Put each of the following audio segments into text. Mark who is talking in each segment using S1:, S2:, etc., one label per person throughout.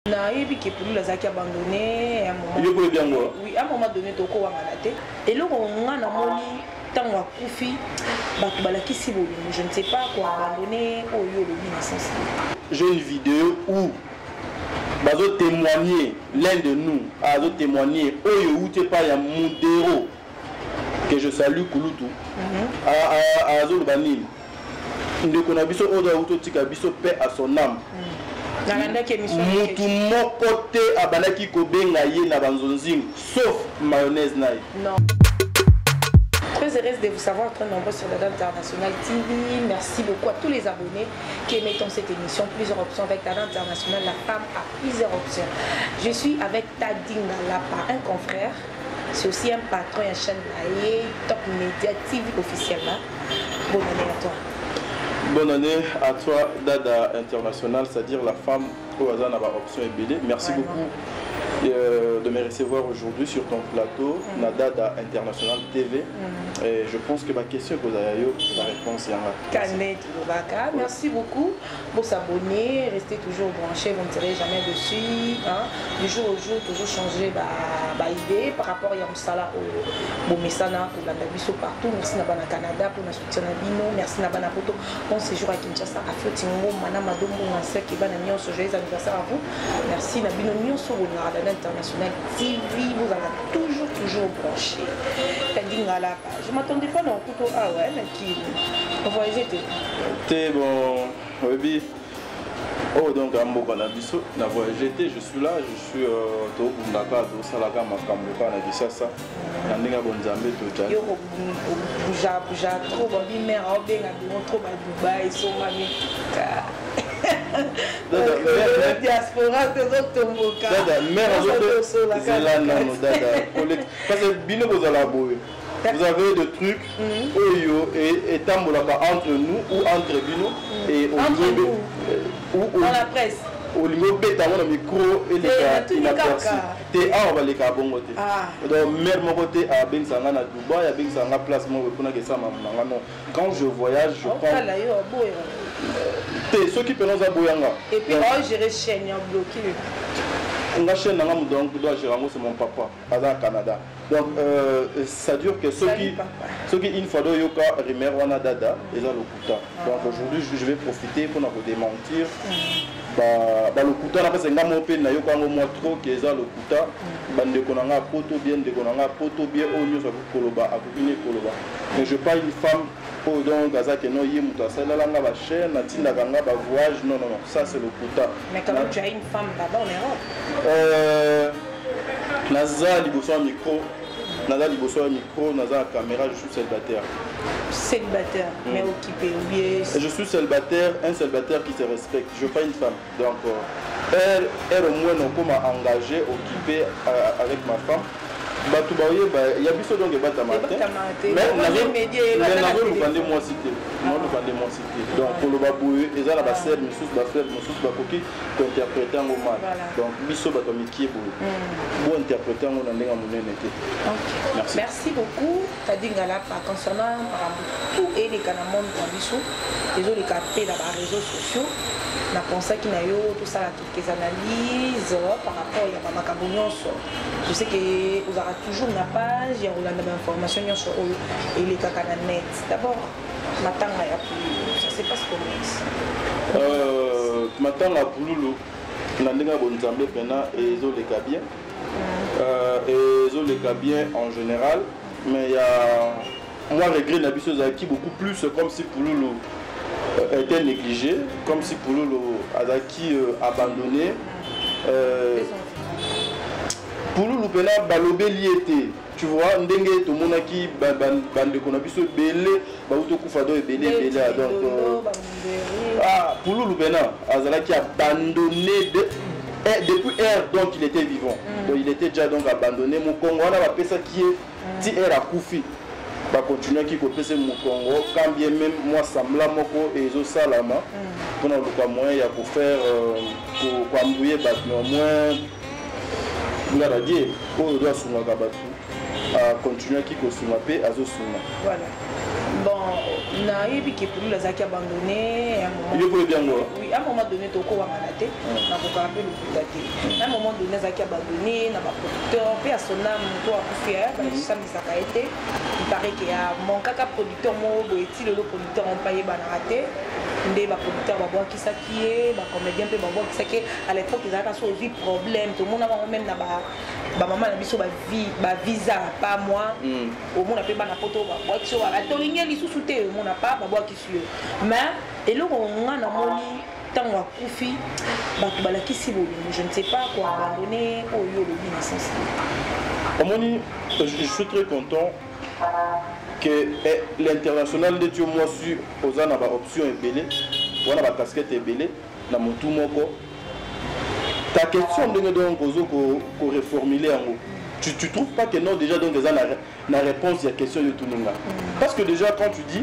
S1: Nayebi ke Pululu azalaki abandonné à un moment.
S2: Yo koyebi yango?
S1: Oui, à un moment donné tokowangana te. Eloko nga namoni ntango akufi bato balakisi bolingo, je ne sais pas ko abandonner oyo olobi na sens.
S2: J'ai une vidéo où bazo témoigner, l'un de nous azo témoigner oyo euti epai ya Mudero que je salue, Kulutu, azoloba nini? Ndeko na biso oyo auti otika biso, paix à son âme,
S1: Nalandaki émission.
S2: Mutu moko te abandaki kobenga ye na banzonzingu sauf mayonnaise na ye.
S1: Non. Très heureuse de vous savoir très nombreux sur Dada International TV. Merci beaucoup à tous les abonnés qui émettent cette émission. Plusieurs options avec Dada International, la femme a plusieurs options. Je suis avec Tadinga Lapa, un confrère. C'est aussi un patron et un chaîne na ye, Top Media TV officiellement. Bonne année à toi.
S2: Bonne année à toi, Dada International, c'est-à-dire la femme au hasard n'a pas option ebele. Merci
S1: Vraiment.
S2: Beaucoup de me recevoir aujourd'hui sur ton plateau, na Dada International TV. Et je pense que ma question que vous avez eu, la réponse y en a.
S1: Kanet Lobaka, merci beaucoup. Pour s'abonner, restez toujours branchés, vous ne serez jamais dessus. Hein. Du jour au jour, toujours changer ba, ba idée par rapport à mosala oyo bomesana kolanda biso partout. Merci na bana Canada pour na soutien na bino. Merci na bana Poto. Bon séjour à Kinshasa, à Fioti Ngoma, na Madombo, Nsek et bana nyonso. Joyeux anniversaire à vous. Merci na bino nyonso bolingaka Dada International TV. Vous allez toujours, toujours branché. Tadi Ngalapa. Je m'attendais pas dans le couteau. Ah ouais, na kini. Voyager te.
S2: Te bon, oyebi oyo donc ya mboka na biso, na voyage te, je suis là, je suis tobundaka, tosalaka makambo kaka na Kisasa na ndenge ya bonzambe toja.
S1: Yo bouja bouja trop, babi mare aobenga bino trop ba Dubai, esomami diaspora, tozotomboka.
S2: Dada mare azozela nano dada, parce que bino bozala boye, vous avez des trucs oyo etambolaka entre nous ou entre bino et
S1: Entre nous.
S2: Ou
S1: dans la presse.
S2: Olingi obeta yango na micro eleka inaperçu te, awa balekaka bongo te. Donc mare moko te abengisa nga na Dubai, abengisa nga place moko epunaka esala na nga, non. Quand je voyage, je prends
S1: Otala yo aboya.
S2: Te, soki mpena oza boyanga.
S1: Et puis ogérer chaîne ya bloqué.
S2: Nga chaîne nanga, moto donc doit gérer yango, c'est mon papa, aza na Canada. Donc ça dure que soki soki une fois doyoka rumeur wana, dada, eza lokuta. Donc aujourd'hui je vais profiter mpona kodémentir balokuta na, parce nga moko mpe nayoka yango mwa trop ke eza lokuta. Bandeko na nga poto bien, ndeko na nga poto bien, oyo nyonso akoki koloba, akoki ne koloba, mais je pas une femme oyo donc aza ke non, ye moto asalelaka nga bachaîne, atindaka nga bavoyage, non, non, non, ça c'est lokuta.
S1: Mais quand même, tu as une femme là-bas en Europe.
S2: Naza liboso ya micro, naza liboso ya micro, naza na caméra, je suis célibataire.
S1: Célibataire, mais occupé ou bien?
S2: Je suis célibataire, un célibataire qui se respecte. Je veux pas une femme. Donc elle, elle au moins nakoma engagé, occupé avec ma femme, bato baoyeba ya biso donc ebatama te, mais nazoluka nde mwasi te, nazoluka nde mwasi te. Donc koloba boye eza na basere mosusu, bafrère mosusu bakoki kointerpréter yango mal. Donc biso bato ya mikie boye, bointerpréter yango na ndenge ya monene te.
S1: Merci. Merci beaucoup, Tadi Ngalapa. Concernant makambo tout eleka na monde na biso, ezoleka mpe na baréseaux sociaux, napensaki na yo tosala quelques analyses par rapport ya bamakambo nyonso. Je sais que ozalaka toujours na page ya kolanda bainformation nyonso oyo elekaka na net. D'abord matanga ya Pululu, ça se passe comment?
S2: Matanga ya Pululu na ndenge ya bonzambe mpena ezoleka bien, ezoleka bien en général, mais ya moi regret na biso ezalaki beaucoup plus comme si Pululu était négligé, comme si Pululu azalaki abandonné. Pululu mpena balobeli ye te, tu vois, ndenge tomonaki bandeko na biso ebele bauti okufa do ebele ebele. Donc ah, Pululu mpena azalaki abandonné depuis air, donc il était vivant, donc il était déjà donc abandonné. Mokongo wana bapesaki ye ti air akufi, bakontinuaki kopesa mokongo, quand bien même mwa semblant moko ezosalama mpona koluka moyen ya kofaire koembrouiller bato. Mais au moins gloire à Dieu, oyo do asungaka bato akontinuaki kosunga mpe azosunga.
S1: Voilà. Bon, Nayebi ke Pululu azalaki abandonné.
S2: Yo mpo oyebi yango?
S1: Oui, à un moment donné tokowangana te, nakokaka mpe lokuta te. À un moment donné azalaki abandonné na baproducteur mpe asona moto akufi, basambisaka ye te. Il paraît ke amonkaka producteur moko boye, ti lelo producteur ngo mpe ayebanaka te. Nde baproducteur babwakisaki ye, bacomédien mpe babwakisaki ye. À l'époque ezalaka so ozwi problème, tomona bango même na bamama na biso bavisa pa moi. Omona mpe bana poto babwakisi yo, tolingi lisusu te, omona pa babwakisi yo. Mais eloko nga namoni, ntango akufi, bato balakisi bolingo. Je ne sais pas koabandonner oyo olobi na sens.
S2: Omoni, je suis très content que l'international ndeti yo mwasi oza na baoption ebele wana, bacasquette ebele na motu moko. Ta question, ndenge donc ozo koreformuler yango, tu trouves pas que non, déjà donc eza na réponse ya question yo tuninga? Parce que déjà quand tu dis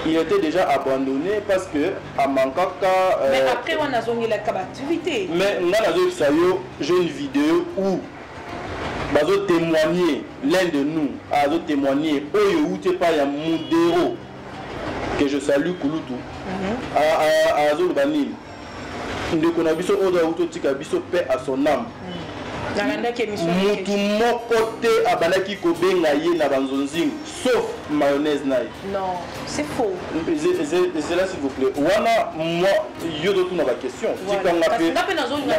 S2: il était déjà abandonné parce que amankaka
S1: Mais après wana azongelaka baactivité.
S2: Mais nga nazoyebisa yo, j'ai une vidéo où bazotémoigner, l'un de nous azotémoigner oyo euti epai ya Mudero que je salue, kulutu. Azoloba nini? Ndeko na biso oyo auti otika biso, paix à son âme.
S1: Nalandaki émission.
S2: Mutu moko te abandaki kobenga ye na banzonzingi sauf Mayonnaise na ye.
S1: Non, c'est faux.
S2: Zela s'il vous plaît, wana moi yo totuna baquestion, tikanga.
S1: Mpe nazolinga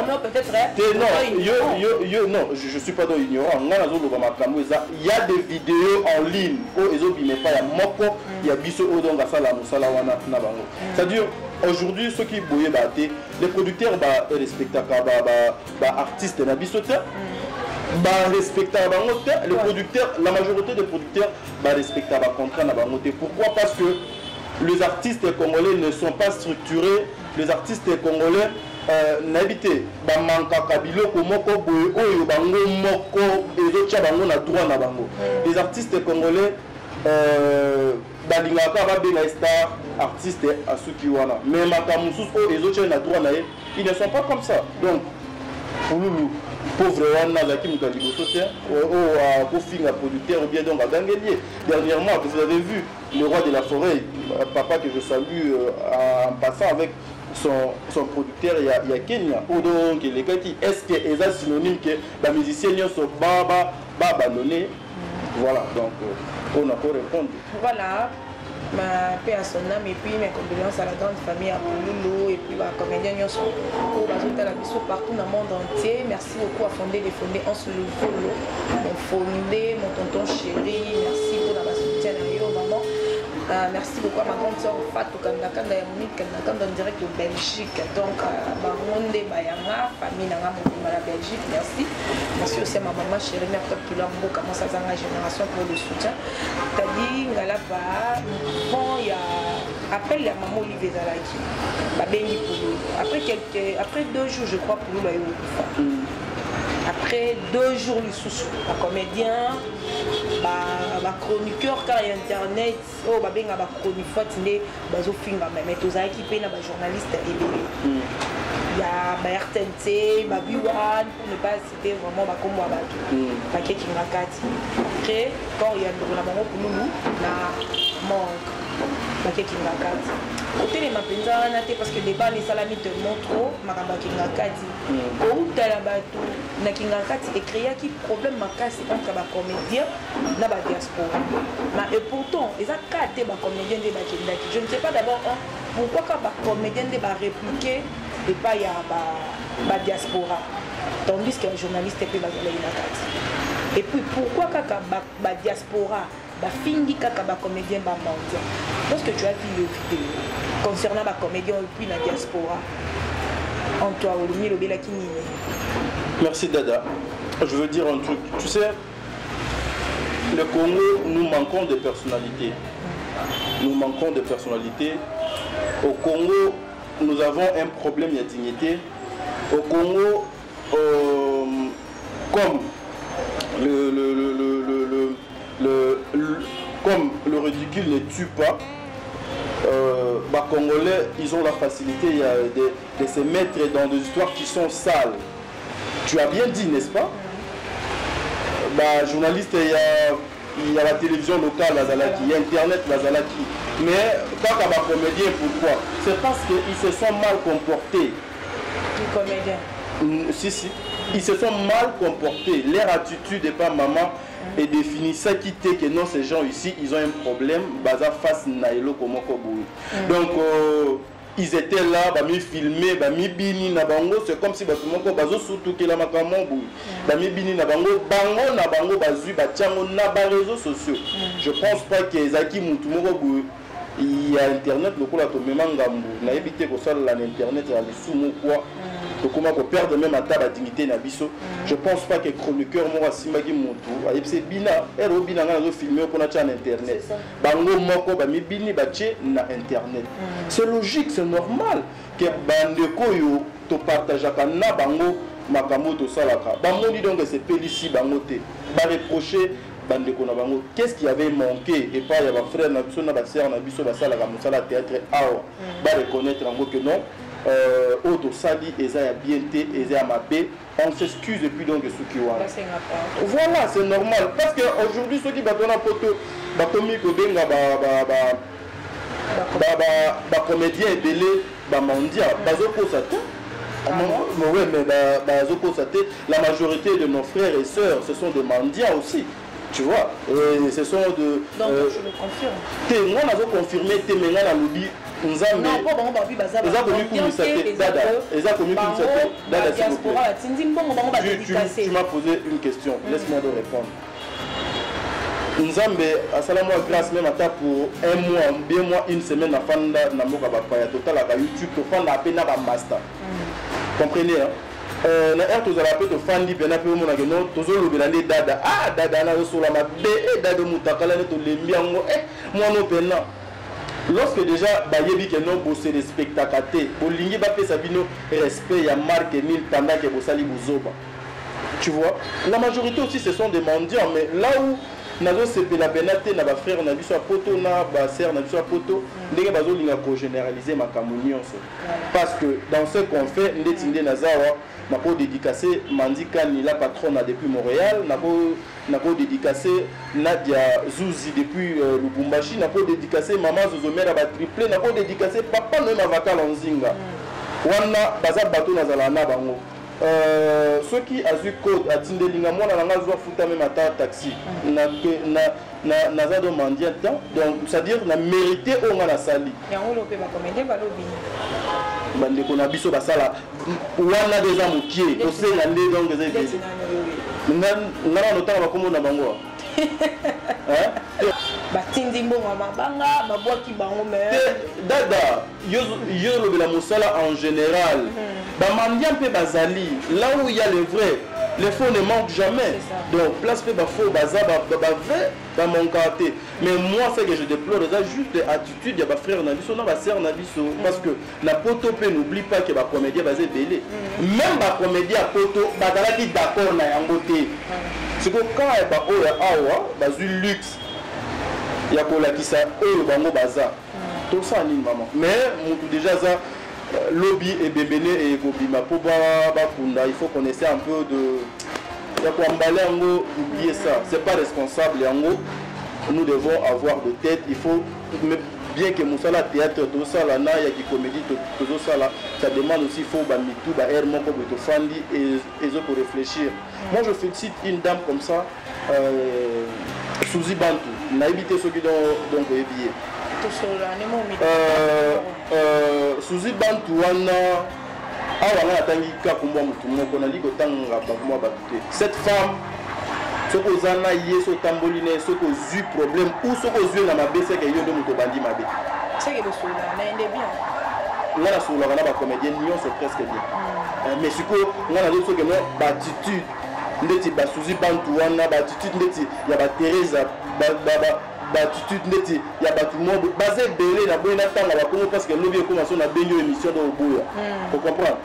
S1: na peut-être.
S2: Te, non, yo yo yo non, je suis pas donc ignorant. Nga nazoloba makambo eza, il y a des vidéos en ligne oyo ezobima epai ya moko ya biso oyo donc asala mosala wana na bango. C'est-à-dire aujourd'hui, soki boyeba te, les producteurs barespectaka baartiste na biso te, barespectaka bango te. Les producteurs, la majorité des producteurs barespectaka bacontrat na bango te. Pourquoi? Parce que les artistes congolais ne sont pas structurés. Les artistes congolais, nayebi te, bamankaka biloko moko boye oyo bango moko ezotia bango na droit na bango. Les artistes congolais, balingaka babenga star artiste asuki wana, mais makambo mosusu oyo ezotia na droit na ye, ils ne sont pas comme ça. Donc Pululu pauvre wana azalaki moto ya liboso te oyo akofinga producteur ou bien donc agangeli ye. Dernièrement, vous avez vu le roi de la forêt, papa que je salue en passant, avec son producteur ya Kenya oyo donc elekaki. Est ce que eza synonyme ke bamusicien nyonso baabandonné? Voilà, donc oyo nako répondre.
S1: Voilà, ma paix à son âme et puis mes condoléances à la grande famille à Pululu et puis bacomédien nyonso oyo bazotala biso partout dans le monde entier. Merci beaucoup à Fondé des Fondé en le Volo, mon Fondé, mon tonton chéri, merci pour la soutien na yo maman. Merci beaucoup à ma grande sœur Fatou Kandakanda ya Monique Kandakanda en direct de Belgique. Donc bango nde bayanga famille nanga mobimba na Belgique, merci. Merci aussi à ma maman chérie mère Top Kilo Mboka Mwasa Zanga Génération pour le soutien. Tadi Ngalapa, bon, ya appel ya maman Olive ezalaki, babengi Pululu après 2 jours, je crois. Pululu aye kokufa après 2 jours. Lisusu bacomédien, bachroniqueur kaka ya internet oyo babenga bachronifoite nde bazofingama, mais tozalaki mpe na bajournaliste ebele ya ba RTNC, ba B1, pour ne pas citer vraiment bakombo ya bato, bakekinga kati après corps ya ndeko na bango Pululu na morgue. Bakekinga kati kotelema mpenza wana te, parce que débat esalami tellement trop. Makambo ya Kinga Kati, koutala bato na Kinga Kati ecréaki problème makasi entre bacomédien na badiaspora. Ma et pourtant eza ka te bacomédien nde bakendaki. Je ne sais pas d'abord un pourquoi ka bacomédien nde barépliquer epai ya badiaspora, tandis que bajournaliste mpe bazalaki na kati. Et puis pourquoi kaka badiaspora bafingi kaka bacomédien bamondial? Lorsque tu as vu le vidéo concernant bacomédien et puis na diaspora, en toi olomi elobelaki nini?
S2: Merci Dada. Je veux dire un truc, tu sais, le Congo, nous manquons de personnalité. Nous manquons de personnalité. Au Congo, nous avons un problème de dignité. Au Congo, comme le, comme le ridicule ne tue pas, bah, Congolais, ils ont la facilité de se mettre dans des histoires qui sont sales. Tu as bien dit, n'est-ce pas? Bah, journaliste, il y a la télévision locale, bazalaki, il y a Internet, bazalaki. Mais kaka bacomédien, pourquoi? C'est parce que ils se sont mal comportés.
S1: Les comédiens?
S2: Si, si, ils se sont mal comportés. Leur attitude est pas maman et définissaki te que non, ces gens ici, ils ont un problème, baza face na eloko moko boye. Donc ils étaient là, bamifilme, bamibini na bango. C'est comme si bato moko bazosutukela makambo boye, bamibini na bango, bango na bango, bazwi, batiango na baréseaux sociaux. Je pense pas que ezalaki mutu moko boye ya internet lokola tomema ngambu. Nayebi te, kosalela na internet ya lisumu kwa tokóma koperdre même ata badignité na biso. Je pense pas que chroniqueur moko asimbaki motu, ayebisi bina ere obina, ngai nazofilme mpona tia na internet. Bango moko bamibini, batie na internet. C'est logique, c'est normal que bandeko oyo topartageaka na bango makambo oyo tosalaka, bamoni donc esepelisi bango te, bareproche bandeko na bango. Qu'est-ce qui avait manqué epai ya bafrère na biso na basœur na biso basalaka mosala ya théâtre awa, bareconnaître yango que non, oyo tosali eza ya bien te, eza ya mabe, on s'excuse et puis donc esuki wana. Voilà, c'est normal, parce que aujourd'hui soki bato wana poto bakomi kobenga bacomédien ebele bamandia, bazokosa te. Ah, ouais, mais bazokosa te. La majorité de nos frères et sœurs, ce sont des mendiants aussi, tu vois, et ce sont de
S1: Donc je le confirme.
S2: Te, nga nazoconfirme te, mais nga nalobi Nzambe eza komikumisa te, dada, eza komikumisa te, dada, s'il vous plaît. Tu m'as posé une question, laisse-moi de répondre. Nzambe asala mwa grâce, même ata pour un mois, bien moi une semaine, nafanda na mboka bapaya, totalaka YouTube, tofanda mpe na bamaster, comprenez, hein? Na heure tozala mpe tofandi mpena mpe omonake no tozolobela nde dada, ah, dada nazosola mabe e dada motakala nde tolembi yango e mwana mpena. Lorsque déjà bayebi ke no bose respectaka te, bolingi bapesa bino respect ya marque nini pendant ke bosali bozoba? Tu vois, la majorité aussi, ce sont des mendiants. Mais là où nazosepela pena te na bafrère na biso ya poto na basœur na biso ya poto, ndenge bazolinga kogénéraliser makambo nyonso, parce que dans ce qu'on fait, ndeti nde naza awa, nakodédicace Mandikani, la patronne depuis Montréal, nakodédicace Nadia Zuzi depuis Lubumbashi, nakodédicace mama Zozomera batriple, nakodédicace papa Noema Vakala Nzinga. Wana baza bato nazala na bango. Soki azwi code, atindelinga mwana na nga, azwa futa même ata taxi, naza do mendiant temps. Donc c'est à dire na mérité oyo nga nasali.
S1: Yango mpe bacomédien balobi.
S2: Bandeko na biso basala wana nde eza mokie, tosenga nde donc eza ebele. Nga na notanga bakombo na bango.
S1: Batindi mbongo ya mabanga, babwaki bango me.
S2: Dada, yo olobela mosala en général. Bamandia mpe bazali. Là où il y a le vrai, les faux ne manquent jamais. Donc place mpe bafaux baza, bavrai bamanquaka te. Mais moi, ce que je déplore eza juste attitude ya bafrère na biso na basœur na biso, parce que na poto mpe, n'oublie pas que bacomédien baza ebele. Même bacomédien ya poto bazalaki d'accord na yango te. Sikoyo kaka baoyo ya awa bazwi luxe ya kolakisa oyo bango baza, tosala nini, mama? Mais motu déjà aza lobi ebembene ekobima mpo bakunda. Il faut qu'on essaie un peu de ya koambale yango, oublier ça, c'est pas responsable yango. Nous devons avoir de tête. Il faut bien que mosala théâtre tozosala na ya kicomédie tozosala, ça demande aussi, faut bamitu baare moko boye tofandi ezokoréfléchir. Moi, je félicite une dame comme ça, Suzy Bantu. Nayebi te soki donc oyebi ye. Suzy Bantu wana awa, nga natangi kaka kombo motu moko, nali kotanga bakombo ya bato te. Cette femme, soki oza na ye, so otamboli na ye, soki ozwi problème ou soki ozwi na mabe, seke yo nde moto obandi mabe. Nga nasololaka na bacomédien nyonso presque bien, mais sikoyo nga nazobi soki no baattitude ndeti basuzi bantu wana, baattitude ndeti ya bateresa, baattitude ndeti ya bato mo baza ebele na boye natanga bakongo, parce que lobi ekoma so nabengi oyo émission do oboya ocomprendre.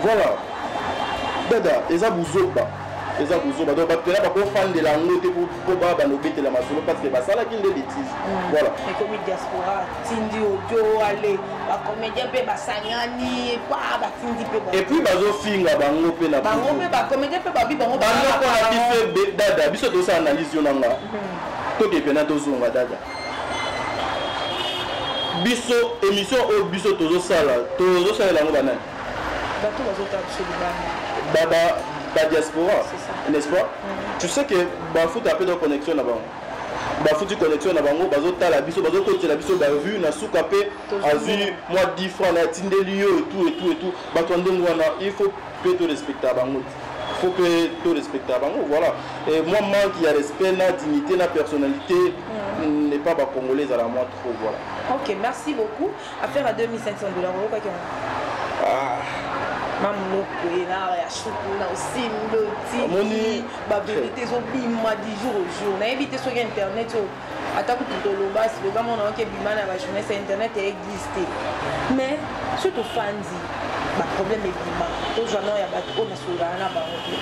S2: Voilà, dada, eza buzoba, eza buzoba. Donc bato pena bakofandela yango te mpo babanda obetela masolo, parce que basalaki nde bétise. Voilà.
S1: Ekomi diaspora tindi audio ale, bacomédien mpe basangani pa batindi mpe.
S2: Et puis bazofinga bango mpe na
S1: bango mpe, bacomédien mpe babi bango.
S2: Bandoko na biso, dada, biso tosala analyse yo nanga, toke pena tozonga, dada. Biso émission oyo biso tozosala, tozosalela yango banani?
S1: Bato bazotala biso libanda.
S2: Ba diaspora, n'est-ce pas? Tu sais que bafuta mpe do connexion na bango, bafuti connexion na bango, bazotala biso, bazokotela biso bavue na suka mpe azwi mwa 10 francs na atindeli yo etout etout etout. Bato ya ndenge wana, il faut mpe torespecta bango, faut mpe torespecta bango, voilà. Et moi, manque ya respect na dignité na personnalité n'est pas bacongolais, ezala mwa trop, voilà.
S1: Ok, merci beaucoup. Affaire à 2500 $, oyokaki yango?
S2: Ah.
S1: Mamuloko ye na ya shuku na osimbi otiki bavérité ezobima du jour au jour. Nayebi te soki internet oyo, ata kutu toloba slogan mona oke ebima na bajournaliste ya internet existe, mais soki tofandi, baproblème ebima. Tozwa nao ya bato oyo nasololaka na bango te.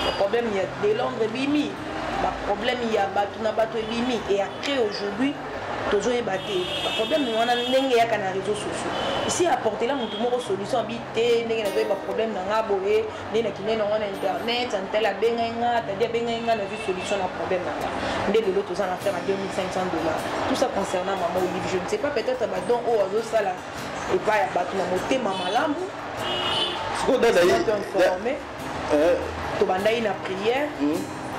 S1: Baproblème ya de Londres ebimi, baproblème ya bato na bato ebimi, et après aujourd'hui tozoyeba te baproblème wana ndenge eyaka na réseau sociaux. Ici apportela motu moko solution abi te, ndenge nazoyeba problème na nga boye, nde nakende nango na internet, antel abengai nga, tadi abengai nga, nazwi solution na problème na nga. Nde lelo toza na affaire à 2500 $, tout ça concernant mama Olive. Je ne sais pas, peut-être badon oyo azosala epai ya bato na motema malamu.
S2: Sikoyo dada
S1: informé, tobandaki na prière,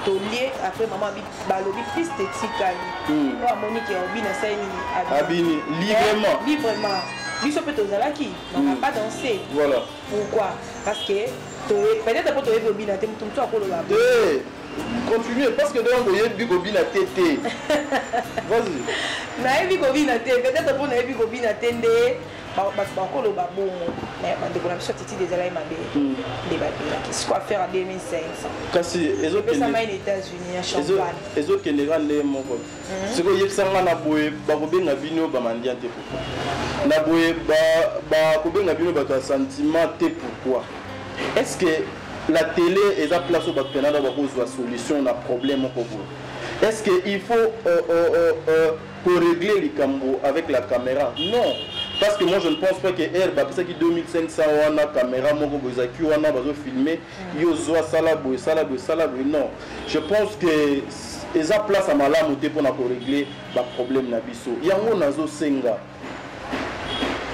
S1: tolie, après mama balobi piste etikali oyo amoni ke obi nasali nini.
S2: Abini librement.
S1: Librement. Biso mpe tozalaki, on n'a pas dansé.
S2: Voilà.
S1: Pourquoi? Parce que peut-être po toyebi obina te, motu mosusu akoloba.
S2: Te, continue, parce que donc oyebi kobina te te, vas-y.
S1: Nayebi kobina te, peut-être mpo nayebi kobina te nde bato bakoloba bongo. Mais bandeko na biso, attitude ezalaki mabe nde babelaki. Siko affaire ya 2500
S2: kasi
S1: epesama na États-Unis ya champagne.
S2: Ezokendeka nde moko. Sikoyo oyebisanga, na boye bakobenga bino bamandia te, pourquoi? Na boye bakobenga bino bato ya sentiment te, pourquoi? Est ce que la télé eza place oyo bato mpena bakozwa solution na problème moko boye? Est ce que il faut korégler likambo avec la caméra? Non, parce que moi je ne pense pas que r bapesaki 2500 wana, caméra moko boye ezalaki wana, bazofilme yo, zwa, sala boye, sala boye, sala boye. Non, je pense que eza place ya malamu te mpona korégler baproblème na biso. Yango nazosenga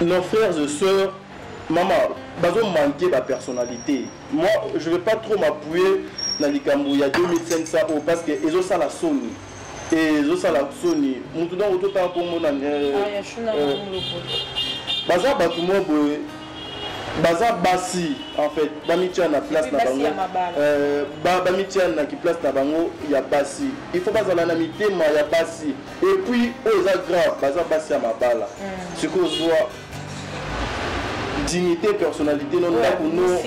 S2: nos frères et sœurs, mama, bazomanquer bapersonnalité. Moi, je vais pas trop m'appuyer na likambo ya 2500 oyo, parce que ezosala soni, ezosala soni. Mutu donc ototanga nkombo na baza bato moko boye, baza basi en fait, bamitia na place na bango, bamitia na place na bango ya basi. Il faut bazala na mitema ya basi. Et puis oyo eza grave, baza basi ya mabala. Sikoyo ozwa dignité, personnalité no, ndako no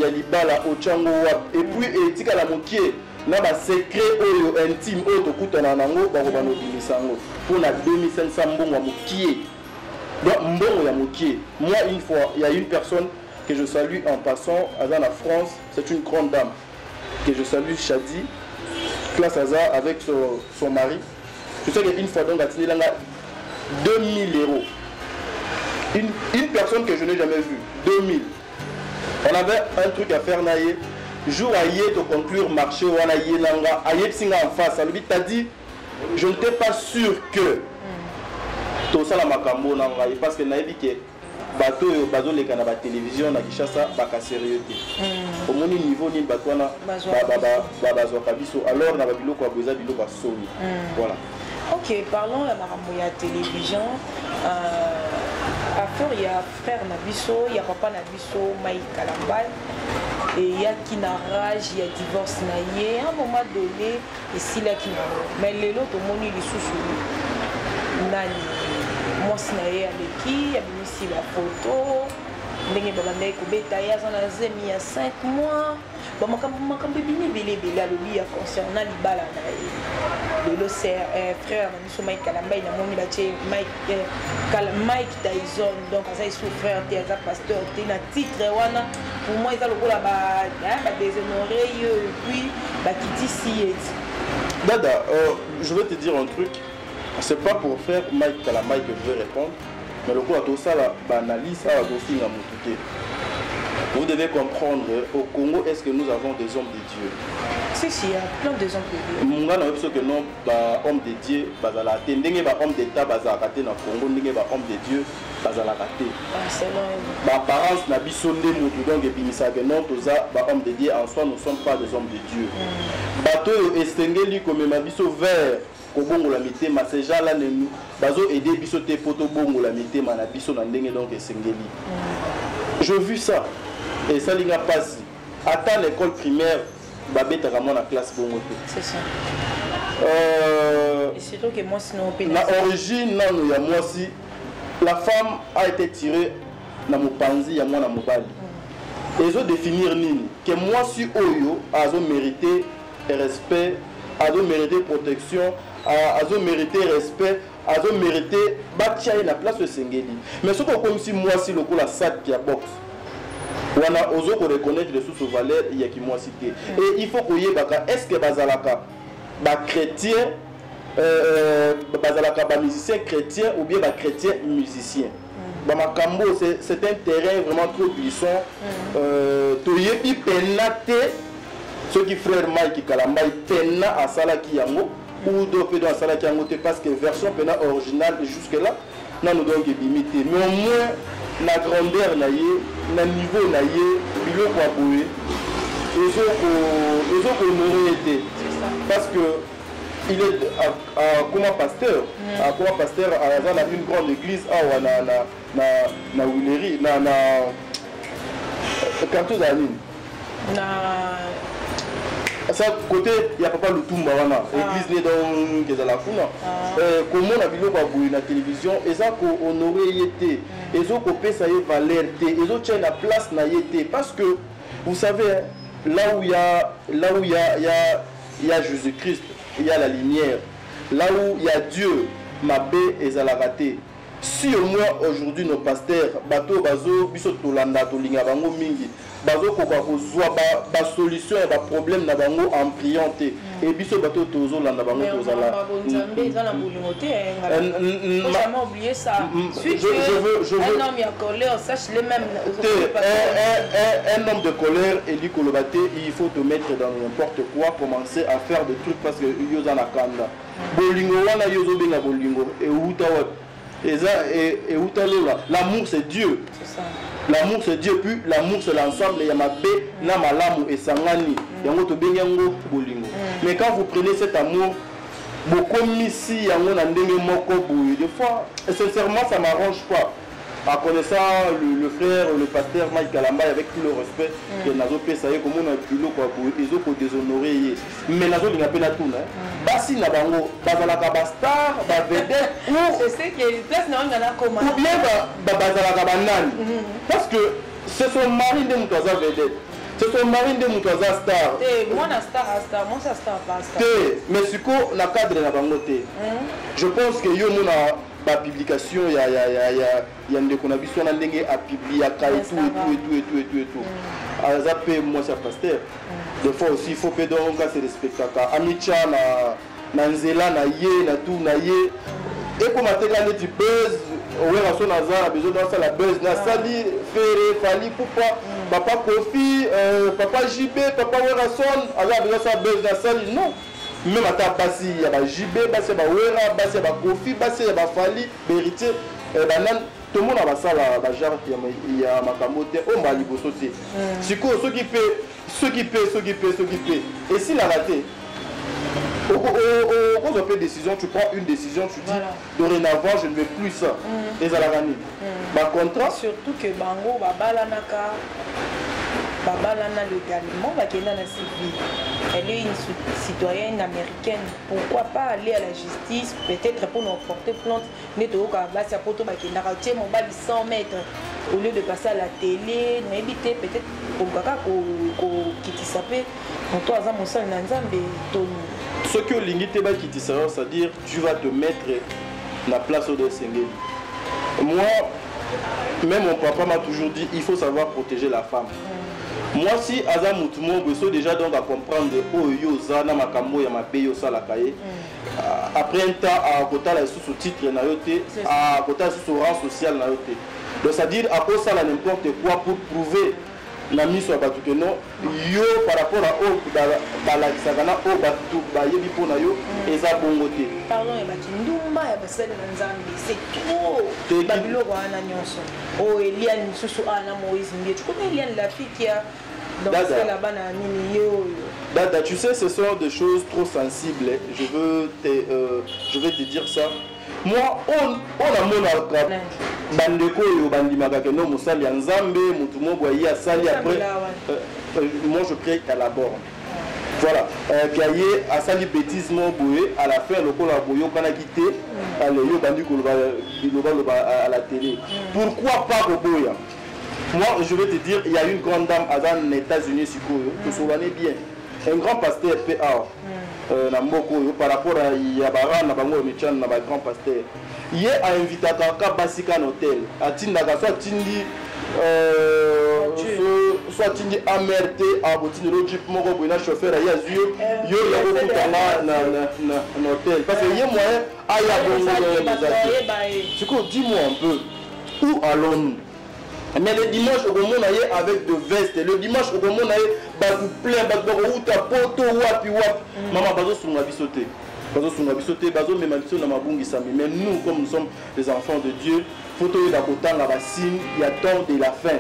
S2: ya libala, otyango wapi? Et puis etikala mokie na basecret oyo intime oyo tokutana nango, bakobana obimisa yango mpona 2500, mbongo ya mokie. Donc mbongo ya mokie. Moi, une fois, il y a une personne que je salue en passant, aza na France, c'est une grande dame que je salue, Shadi Classe, aza avec son mari. Je sais qu'une fois donc atindelanga 2000 euros, une personne que je n'ai jamais vue, 2000. On avait un truc à faire na ye. Jour aye to conclure marché wana, ye nanga ayebisi nga en face, alobi: "T'as dit, je n'étais pas sûr que tosala makambo na ngai, parce que nayebi ke bato oyo bazoleka na batelevizio na Kinshasa baka sérieux te." Omoni niveau nini bato wana bazwaka biso? Alors na babiloko ya boye, eza biloko ya soni, voilà.
S1: Ok, parlons ya makambo ya télévision. Affaire ya frère na biso, ya papa na biso Mike Kalambay, eyaki na rage ya divorce na ye. Un moment donné esilaki nango, mais lelo tomoni lisusu nani, mwasi na ye aleki, abimisi bafoto ndenge babandaki kobeta ye, aza na zemi ya 5 mois. Bamakambo makambo ebimi ebele ebele, alobi ya concernant libala na ye. Lelo frère na biso Mike Kalambai, namoni batie Mike Tyson, donc aza esu frère te, aza pasteur te na titre wana. Pour moi eza lokola badéshonore ye, et puis bakitisi ye ti.
S2: Dada, je vais te dire un truc. C'est pas pour faire Mike Kalambai que je vais répondre, mais lokola tosala baanalyse awa, tofinga motu te. Vous devez comprendre, au Congo, est-ce que nous avons des hommes de Dieu?
S1: Si, si, il y a plein des hommes de Dieu.
S2: Nga na biso que non, ba homme de Dieu bazala te, ndenge ba homme d'état bazalaka te na Congo, ndenge ba homme de Dieu bazalaka te.
S1: Ah,
S2: ba apparence na biso nde motu donc ebimisaka non toza ba homme de Dieu, en soi nous sommes pas des hommes de Dieu. Bato oyo esengeli komema biso vers kobongola mitema, ces gens là ne nous bazo aider biso te po tobongola mitema na biso na ndenge donc esengeli. Je vu ça et ça linga pasi. Ata l'école primaire babetaka mwana classe bongo te.
S1: C'est ça. Et surtout que moi sinon
S2: na origine nano ya mwasi, la femme a été tirée na mopanzi ya mwana mobali. Ezo définir nini? Que mwasi oyo azo mériter respect, azo mériter protection, azo mériter respect, azo mériter batia ye na place esengeli. Mais soki okomisi mwasi lokola sac ya boxe, wana ozo ko reconnaître lisusu valeur ya kimwasi te. Et il faut koyebaka, est-ce que bazalaka ba chrétien, bazalaka ba musicien chrétien ou bien ba chrétien musicien? Bamakambo, c'est un terrain vraiment trop glissant. Toyebi pena te soki frère Mike Kalambayi pena asalaki yango ou do mpe do asalaki yango te, parce que version pena originale jusque là nano donc ebimi te. Mais au moins na grandeur na ye, na niveau na ye, biloko ya boye ezokohonore ye te, parce que il est comme pasteur, comme pasteur aza na une grande église awa na Huilerie, na quartier ozala nini
S1: na
S2: ça côté ya papa Lutumba wana, église ne donc ezala kuna. Komona biloko ya boye na télévision eza kohonore ye te, ezokopesa ye valeur te, ezotia na place na ye te, parce que vous savez, là où il y a là où il y a Jésus-Christ, il y a la lumière. Là où il y a Dieu, mabe ezalaka te. Si au moins aujourd'hui nos pasteurs, bato bazo biso tolanda, tolinga bango mingi, bazokoka kozwa basolution ya baproblème na bango en priant te, e biso bato tozolanda bango tozala
S1: Nzambe eza na bolingo te. Faut jamais oublier ça. Si tu
S2: je veux,
S1: un homme ya colère, sache-le même.
S2: Te, un homme de colère eli koloba te il faut te mettre dans n'importe quoi, commencer à faire des trucs parce que yo oza na kanda. Bolingo wana yo ozobenga bolingo euta wapi? Eza euta lola. L'amour, c'est Dieu. L'amour, c'est Dieu. Puis l'amour, c'est l'ensemble ya mabe na malamu esangani, yango tobengi yango bolingo. Mais quand vous prenez cet amour, bokomisi yango na ndenge moko boye, des fois, sincèrement, ça m'arrange pas. En connaissant le frère, le pasteur Mike Kalamba, avec tout le respect que nazopesa ye, komona biloko ya boye ezokodéshonore ye. Mais nazolinga mpe natuna, basi na bango bazalaka bastar, bavedette ou bien bazalaka banani? Parce que c'est son mari nde moto aza vedette, c'est son mari nde moto aza star. Te, mais siko na cadre na bango te. Je pense que yo mona bapublication ya ndeko na biso wana, ndenge apubliaka et tout et tout et tout et tout et tout et tout, aza mpe mwasi ya pasteur. Des fois aussi il faut mpe donc ase respectaka, amitya na nzela na ye, na tout na ye, ekoma te kaka neti buzz. Owera so naza na besoin nasala buzz, nasali Ferre, Fally Ipupa, papa Kofi, papa JB, papa Werason aza na besoin asala buzz, nasali. Non, même ata basi ya ba JB, basi ya bawera, basi ya bakofi, basi ya bafally, baHéritier, banani, tomona basala bagenre ya makambo te oyo mbala liboso te. Sikoyo soki mpe esilaka te, okozwa mpe décision, tu prends une décision, tu dis: dorénavant, je ne veux plus ça. Ezalaka nini? Bacontrat.
S1: Surtout que bango babalanaka, babalana légalement, bakenda na civil. Elle est une citoyenne américaine, pourquoi pas aller à la justice, peut-être pour nous porter plainte, nde toyoka basi ya poto bakendaka tie mobali 100 mètres au lieu de passer à la télé. Nayebi te, peut-être kolukaka kokitisa mpe moto aza mosali na Nzambe to
S2: Soki olingi te bakitisa yo, c'est-à-dire tu vas te mettre na place oyo esengeli. Moi même, mon papa m'a toujours dit: il faut savoir protéger la femme. Mwasi aza mutu moko boye, so déjà donc acomprendre oyo yo oza na makambo ya mabe yo osalaka ye, après un temps akotala lisusu titre na yo te, akotala lisusu rang social na yo te. Donc c'est à dire akosala n'importe quoi pour prouver. Na miso ya bato ke non, yo par rapport à oyo balakisaka na oyo bato bayebi mpo na yo, eza bongo te.
S1: Pardon, ya bakindumba ya basali na Nzambe, c'est trop. Babiloko wana nyonso oyo Eliane mosusu awa na Moïse Mbie, tu connais Eliane, la fille qui a dansé là-bas na nini ye oyo.
S2: Dada, tu sais, ce sont des choses trop sensibles. Je vais te dire ça. Moi, on amonaka bandeko oyo bandimaka ke no mosali ya Nzambe, motu moko aye asali après. Moi, je prie à la borne. Voilà, ke aye asali bêtise moko boye, à la fin lokola boyokanaki te, ale yo bandi koloba bilobaloba à la télé. Pourquoi pas koboya? Moi, je vais te dire, il y a une grande dame aza na États-Unis sikoyo, tosolane bien, un grand pasteur mpe awa na mboka oyo, par rapport ya bara na bango mitiano na bagrand pasteur, ye ainvitaka ka basi ka na hotel, atindaka so atindi so atindi amer te, abotindelo jeep moko boye na chauffeur, aye azwi yo, yo ya kokutanga na hotel, parce que ye moyen aya bongo eza te. Sikoyo, dis-moi un peu, où allons-nous? Mais le dimanche, okomona ye avec de veste. Le dimanche, okomona ye bato plein, bato bakouta poto wapi wapi. Mama, bazosunga biso te, bazosunga biso te, bazomema biso na mabungisami. Mais nous, comme nous sommes les enfants de Dieu, faut toyeba kotanga basigne ya temps de la fin.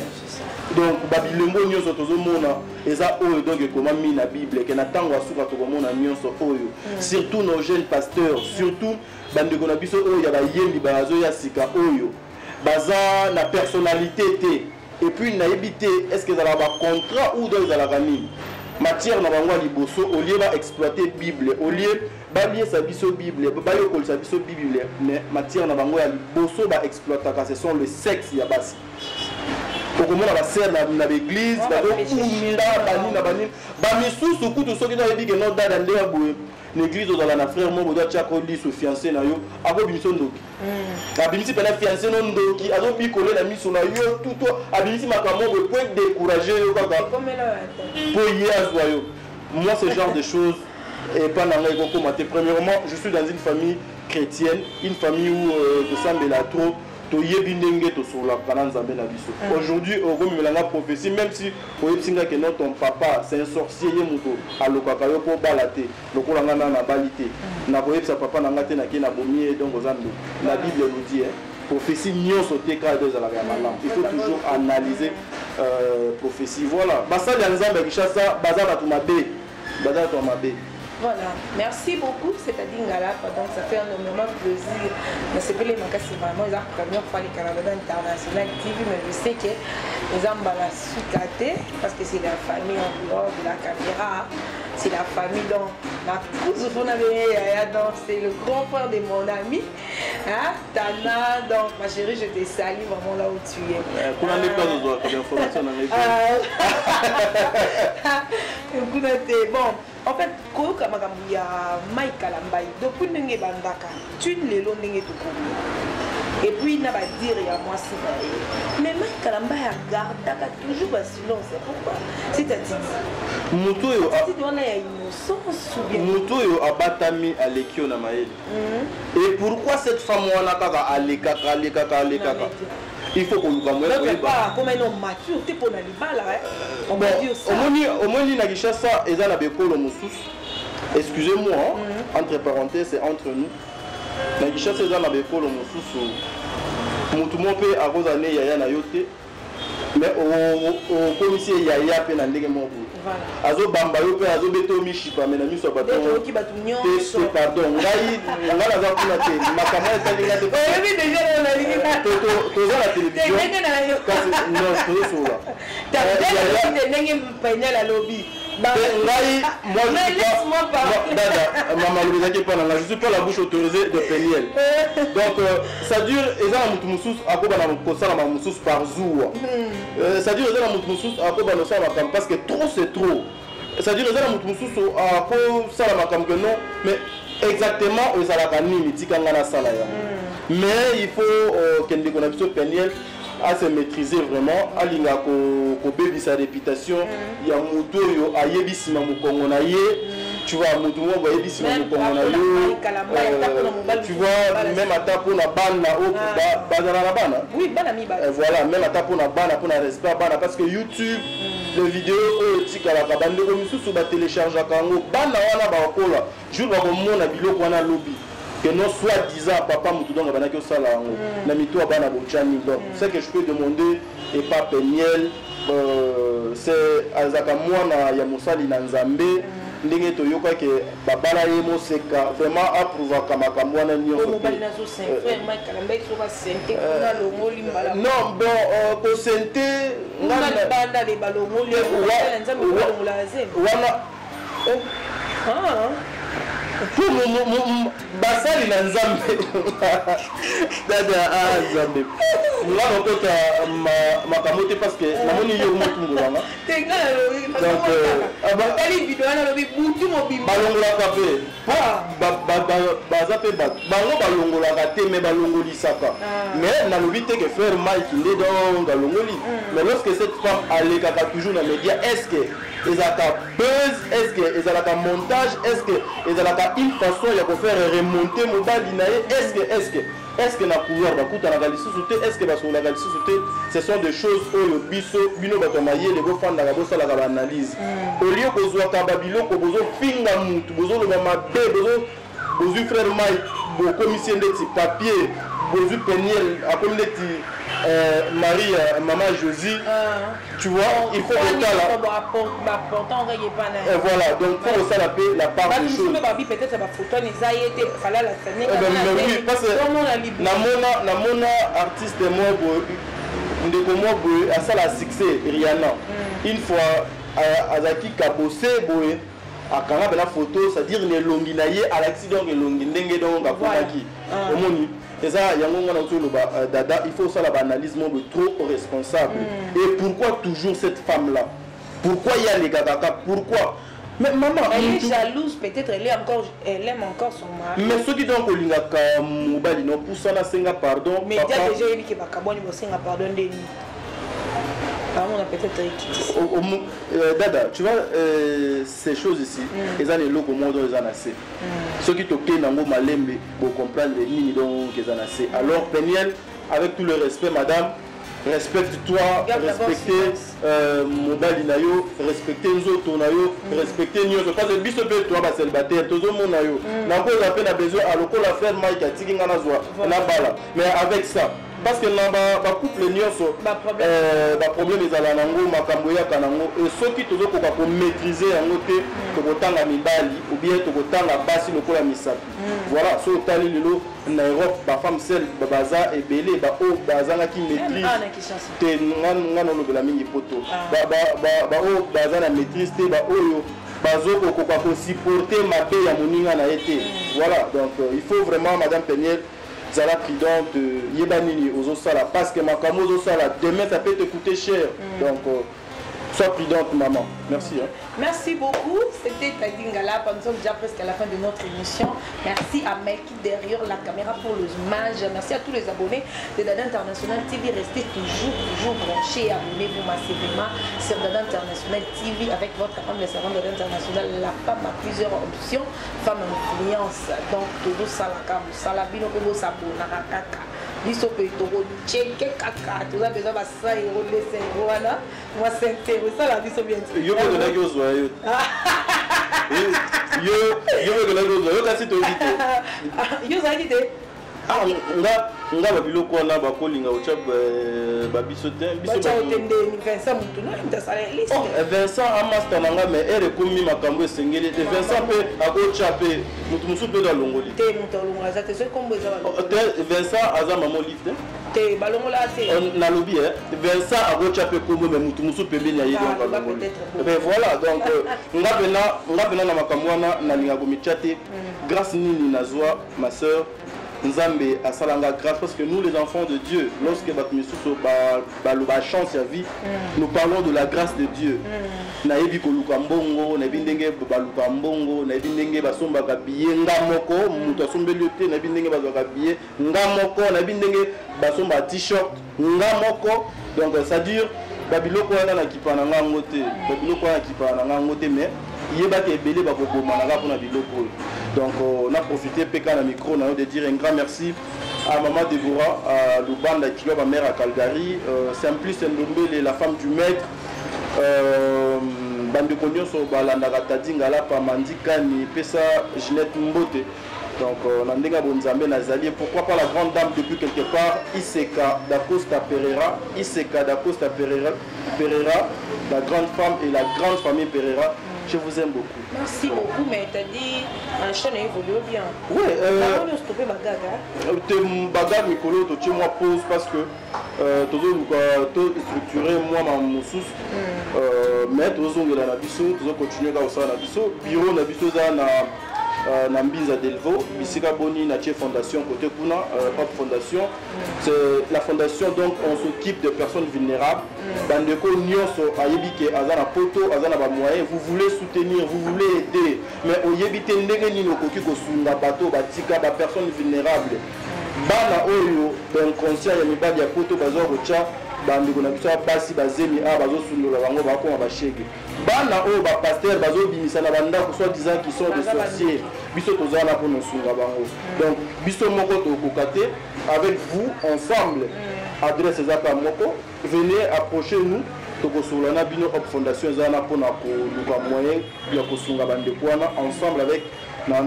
S2: Donc babilembo nyonso tozomona eza oyo, donc ekomami na Bible ke na ntango ya suka tokomona nyonso oyo. Surtout nos jeunes pasteurs, surtout bandeko na biso oyo ya bayembi bazoya sika, oyo baza na personnalité te. Et puis nayebi te, est ce que ezalaka bacontrat ou donc ezalaka nini? Matière na bango ya liboso, au lieu baexploite Bible, au lieu baliesa biso Bible, bayokolisa biso Bible, mais matière na bango ya liboso baexploitaka, ce sont le sexe ya basi. Okomona basere na baeglise bazokunda banini na banini, bamisusu kutu soki nayebi ke no dada nde ya boye na église, ozala na frère moko bozo atiaka liso fiancé na yo, akobimisa ndoki, abimisi mpena fiancé no ndoki, azobikole na miso na yo tuto, abimisi makambo boye po décourage yo kaka mpo ye azwa yo. Moi, ce genre de choses epa na ngai ekokoma te. Premièrement, je suis dans une famille chrétienne, une famille où tosambela trop, toyebi ndenge tosololaka na Nzambe na biso. Aujourd'hui, okomemelanga prophétie, même si oyebisi nga ke non, ton papa c'est un sorcier, ye moto alokaka yo mpo bala te, lokola nga na nabali te, nakoyebisa papa na nga te nake nabomi ye. Donc oza ndoki. La Bible nous dit, hein, prophétie nyonso te kaka do ezalaka ya malamu. Il faut toujours analyser prophétie. Voilà, basali ya Nzambe ya Kinshasa baza bato mabe, baza bato ya mabe.
S1: Voilà, merci beaucoup, c'est-à-dire Ngala, donc ça fait énormément plaisir. Mais c'est les c'est vraiment la première fois les Canada International TV, mais je sais que les hommes la suite parce que c'est la famille en dehors de la caméra, c'est la famille. Donc ma cousine, donc c'est le grand frère de mon ami, hein, Tana. Donc ma chérie, je te salue vraiment là où tu es.
S2: Kuna nde place ozwaka bainformation na ngai.
S1: Kuna te. Bon, en fait, koyoka makambo ya Mike Kalambai depuis ndenge ebandaka tune lelo ndenge tokomi, et puis na badire ya mwasi na ye, mais Mike Kalambai agardaka toujours basilence. Pourquoi c'est attitude?
S2: Moto oyo
S1: Attitude wana ya innocence ou bien?
S2: Moto oyo abatami aleki yo na mayele. Et pourquoi cette femme wana kaka alekaka, alekaka, alekaka? Il faut koluka moyen koyeba.
S1: Akoma ino mature te mpo na libala.
S2: Omoni, omoni na Kinshasa eza na bekolo mosusu, excusez-moi, mm -hmm. entre parenthèses, c'est entre nous, na Kinshasa eza na bekolo mosusu, motu moko mpe akozala ne yaya na yo te, mais okomisi ye yaya mpe na ndenge moko boye, azobamba yo mpe azobeta yo mishipa, me na miso ya bato te. Pardon, ngai ngai naza kuna te, makambo etali nga te. Toza na télévision kasi non, tozosola.
S1: Ndenge Peniel alobi.
S2: Ngai, moi, dada, mama alobi ezalaki epa na nga, je suis pas la bouche autorisée de Peniel. Donc ça dure, eza na motu mosusu akobana kosala makambo mosusu par zuwa. Ça dure, eza na motu mosusu akobana kosala makambo parce que trop c'est trop. Ça dure, eza na motu mosusu akosala makambo que non, mais exactement ezalaka nini, tika nga nasala yango. Mais il faut ke ndeko na biso Peniel à se maîtriser vraiment. Alinga kobebisa réputation ya motu oyo ayebi nsima mokongo na ye, tu vois, motu moko ayebi nsima mokongo na yo, tu vois, même ata mpona bana oyo bazala na bana.
S1: Oui, bana mibale.
S2: Voilà, même ata mpona bana, mpona respect ya bana, parce que YouTube Les vidéos oyo etikalaka, bandeko misusu batelechargeaka yango. Bana wana bakokola, jour bakomona biloko wana lobi que non, soit disant papa motu, donc abandaki osala yango na mito ya bana botjani. Donc ce que je peux demander epa Peniel, c'est azalaka mwana ya mosali na Nzambe, ndenge toyokaki babala ye moseka, vraiment approuvaka makambo wana nyonso.
S1: Mobali nazosin, frère Mike Kalambay, so basente kuna, longoli mbala.
S2: Non, bon, kosente
S1: kuna libanda le balongoli na Nzambe, balongola zemi.
S2: Wana po basali na Nzambe, dada, a Nzambe, nga nakota makambo te parce que namoni yo motumbolanga.
S1: Te, nga nalobi video wana, alobi butu mobimba.
S2: Balongolaka mpe po baza mpe bato, bango balongolaka te, mais balongolisaka. Mais nalobi te que frère Mike nde donc alongoli. Mais lorsque cette femme alekaka toujours na média, est ce que ezalaka buzz? Est ce que ezalaka montage? Est ce que ezalaka une façon ya kofaire remonter mobali na ye? Est ce que na couloir bakutanaka lisusu te? Est ce que basololaka lisusu te? Ce sont des choses oyo biso, bino bato ya mayele, bofandaka, bosalaka baanalyse au lieu kozwaka babiloko, bozofinga mutu, bozoloba mabe. Bozwi frère Mike, bokomisi ye ndeti papier, bozwi Peniel, akomi ndeti Marie, mama Josie. Tu vois, il faut kotala.
S1: Baportant règle epa na.
S2: Voilà, donc faut kosala mpe la part des choses.
S1: Babi peut-être bafoto wana eza ye te, falala.
S2: Oui, parce que namona artiste moko boye, ndeko moko boye asala succès, Rihanna. Une fois azalaki kabose boye, akanga mpena photo, c'est-à-dire na elongi na ye alakisi, donc elongi ndenge donc akomaki. Omoni, eza yango nga nauti oloba, dada, il faut osala baanalyse moko trop responsable. Et pourquoi toujours cette femme là? Pourquoi ye alekaka kaka? Pourquoi? Mais maman,
S1: elle est jalouse peut-être, elle aime encore son mari.
S2: Mais soki donc olingaka mobali, no pusana, senga pardon.
S1: Mais dia déjà yebi ke bakabwani, bosenga pardon ndeni? Amona peut-être ekitisi.
S2: Dada, tu vois, ces choses ici, eza na eloko moko eza na se. Soki tokende yango malembe, bocomprendre nini donc eza na se. Alors Peniel, avec tout le respect, madame, respecte-toi, respecte mobali na yo, respecte nzoto na yo, respecte nyonso, parce que biso mpe toa bacélibataire, tozomona yo. Nakoza mpe na besoin alokola frère Mike atiki nga nazwa na bala, mais avec ça, parce que na bacouple nyonso baproblème ezala nango, makambo eyaka nango. E soki tozokoka komaîtrise yango te, tokotanga mibali ou bien tokotanga basi lokola misapi. Voilà, so otali lelo na Europe, bafemme seule baza ebele, baoyo bazangaki maîtrise te. Nga nolobela mingi poto, baoyo baza na maîtrise te, baoyo bazokokoka kosupporter mabe ya moninga na ye te. Voilà, donc il faut vraiment, madame Peniel, zala prudente, yeba nini ozosala, parce que makambo ozosala demain, ça peut te coûter cher. Donc sois prudente, maman. Merci, hein.
S1: Merci beaucoup. C'était Tadingala. Nous sommes déjà presque à la fin de notre émission. Merci à Melki derrière la caméra pour le image. Merci à tous les abonnés de Dada International TV. Restez toujours, toujours branchés. Abonnez-vous massivement sur Dada International TV avec votre femme, le savant Dada International. La femme a plusieurs options. Femme influence. Donc, todo salaka, salabino, kobo sabonaka kaka. Biso mpe tokocheke kaka, toza besoin ba 100 euro, 200 euro wana, mwa 5 euro esala biso bien.
S2: Yo mpe okendaki ozwa yo, yo mpe okendaki ozwa yo, kasi toyebi te.
S1: Yo ozalaki te.
S2: Nga, nga babiloko wana bakolinga otya babiso te.
S1: Biso Vincent, mutu na mutu asala liste.
S2: Vincent amaster na nga, mais ere ekomi makambo esengeli te. Vincent mpe akotya mpe motu mosusu mpe alongoli.
S1: Te, moto alongola aza te, soki kombo eza.
S2: Te, Vincent aza mama Olive te.
S1: Te, balongola te.
S2: Nalobi Vincent akotya mpe kombo, mais motu mosusu pembeni ya ye donc alongoli. Mais voilà, donc nga mpena na makambo wana nalinga komitya te. Grâce nini nazwa, ma sœur? Nzambe asalanga grâce, parce que nous, les enfants de Dieu, lorsque bato misusu baloba chance ya vie, nous parlons de la grâce de Dieu. Nayebi koluka mbongo, nayebi ndenge baluka mbongo, nayebi ndenge basombaka billet nga moko, moto asombeli yo te. Nayebi ndenge bazwaka billet nga moko, nayebi ndenge basombaka t-shirt nga moko. Donc c'est à dire babiloko wana nakipa na nga yango te, babiloko wana nakipa na nga yango te, mais yebaki ebele bakoboma na nga mpona biloko oyo. Donc on a profité mpe kaka na micro na yo de dire un grand merci à maman Déborah à Lubanda Kilo, ma mère à Calgary, c'est en plus Ndombele, la femme du maître. Bandeko nyonso balandaka Tadi Ngalapa, Mandikani, pesa Ginette Mbote. Donc, na ndenge ya bonzambe nazali. Et pourquoi pas la grande dame depuis quelque part, Iseka d'Acosta Pereira, Iseka d'Acosta Pereira, Pereira, la grande femme et la grande famille Pereira. Je vous aime beaucoup.
S1: Merci beaucoup, mais t'as dit un chaîne évolue bien.
S2: Oui,
S1: on stoppé bagaga.
S2: Baga mikolo to tie moi pause parce que tozoluka to structurer moi ma mosusu. Mais tozongela na biso, tozo continuer ka kosala na biso. Bureau na biso eza na Mbinza Delvaux, bisika boni na tie fondation côté kuna, Hop Fondation. C'est la fondation, donc on s'occupe de personnes vulnérables. Bandeko nyonso ayebi ke aza na poto, aza na ba moyens, vous voulez soutenir, vous voulez aider, mais oyebi te ndenge nini okoki kosunga bato batika ba personnes vulnérables. Bana oyo inconscient ya mibali ya poto bazwa kotia bandeko na biso ya basi bazemi awa bazosundola bango bakoma bashege. Bana oyo ba pasteur bazobimisa na bandako soi-disant qui sont des sorciers, biso toza wana mpona kosunga bango. Donc biso moko tokoka te, avec vous ensemble, adresse eza kaka moko, venez, approchez-nous, tokosola na bino. Hop Fondation eza wana mpona koluka moyen ya kosunga bandeko wana, ensemble avec na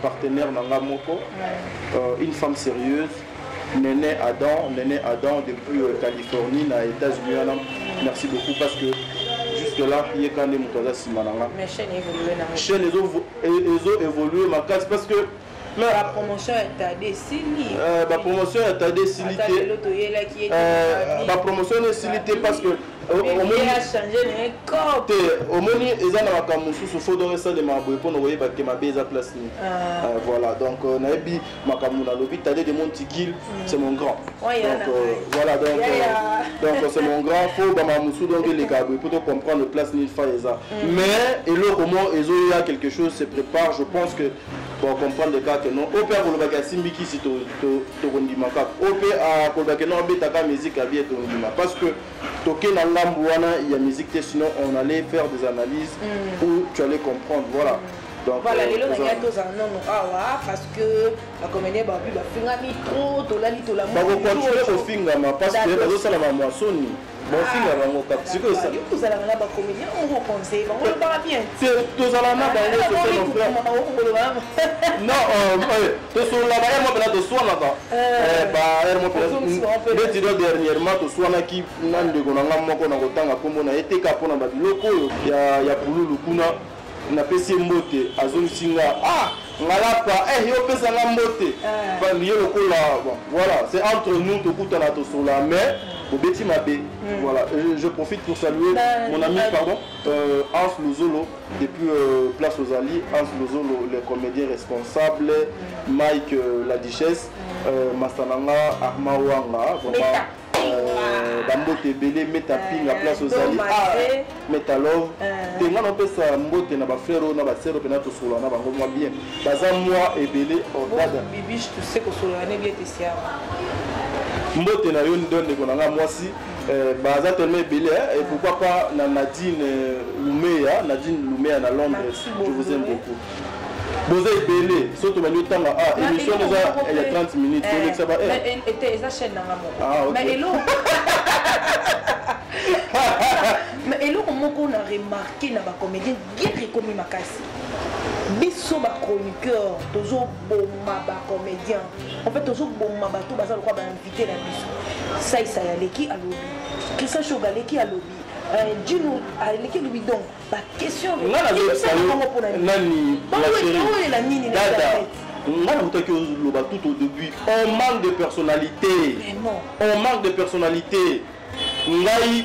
S2: partenaire na nga moko, une femme sérieuse, Néné Adam, Néné Adam depuis Californie, na États-Unis wana. Merci beaucoup parce que jusque là ye kande moto aza nsima na nga.
S1: Mais chaîne évolue na
S2: Chaîne ezo évoluer makasi parce que
S1: mais la promotion ya Tade esili.
S2: Ba promotion ya Tade esili
S1: Ata
S2: te.
S1: lelo toyelaki ye.
S2: Ba promotion esili te parce que omoni
S1: Changer na corps.
S2: Te, omoni eza na makambo mosusu, faut donc esalema boye mpona koyeba te mabe eza place nini. Voilà, donc nayebi makambo nalobi. Tade de Montigil, c'est mon grand.
S1: Ouais,
S2: donc
S1: yana.
S2: Voilà, donc
S1: Ya, ya.
S2: donc c'est mon grand, faut bamakambo mosusu donc eleka boye mpo to comprendre place nini fa eza. Mais eloko mo ezoya, quelque chose se prépare, je pense que bon, comprendre kaka non oyo mpe akolobaki asimbi kisi, tokondima kaka. Oyo mpe akolobaki non abetaka musique abie, tondima, parce que toke na ngambu wana ya musique te, sinon on allait faire des analyses où tu allais comprendre, voilà. Donc
S1: Voilà, lelo na tozala nano awa parce que bacomédien babi bafingami trop, tolali tolamu.
S2: Bakocontinue kofingama parce que bazosala mamwasoni, bofinga bango kaka sikoyo.
S1: Yo tozalaka na bacomédien moko, conseil bango, olobaka bien.
S2: Tozala na bango, c'est nos frères. Non, tosololaka ye mo mpena, toswanaka baere mo mpena neti do dernièrement toswanaki na ndeko na nga moko na kotanga nkombo na ye te, ka mpona babiloko oyo ya pululu kuna. Napesi ye mbote, azongisi nga: "Ah, Ngalapa, yo opesanga mbote." Ye lokola, bon voilà, c'est entre nous, tokutana, tosola, mais bobeti mabe. Voilà. Et je profite pour saluer mon ami, pardon, Hans Luzolo depuis Place aux Ali, Hans Luzolo le comédien responsable, Mike la Duchesse, Masananga Arma Wanga, vraiment bambote ebele, Meta Pinga, Place Ozali, ah, Meta Love te. Nga napesa mbote na bafrère oyo na basere mpena tosolola na bango mwa bien, baza mwa ebele. Dada.
S1: Bibiche, tu sais kosolola ne bien te siama.
S2: Mbote na yo ndo ndeko na nga mwasi. Baza tellement ebele, et pourquoi pas na Nadine Lumeya, Nadine Lumeya na Londres. Je vous aime beaucoup, boza ebele. So tobandi otanga, ah, émission eza ya 30 minutes, tolekisa ba
S1: Ete eza chaîne nanga moko.
S2: Ah, ok.
S1: Mais eloko moko na remarqué na bacomédien, guerre ekomi makasi. Biso bachroniqueur tozoboma bacomédien, en fait tozoboma bato baza lokwa bainvité na biso. Saisai aleki alobi, Christian Shoga aleki alobi, Dino aleki alobi, donc baquestion
S2: Nga nazoyebisa yo nani?
S1: Olela nini na
S2: Dada,
S1: internet?
S2: Nga na motaki oloba tout au début, on manque de personnalité.
S1: Vraiment.
S2: On manque de personnalité. Ngai,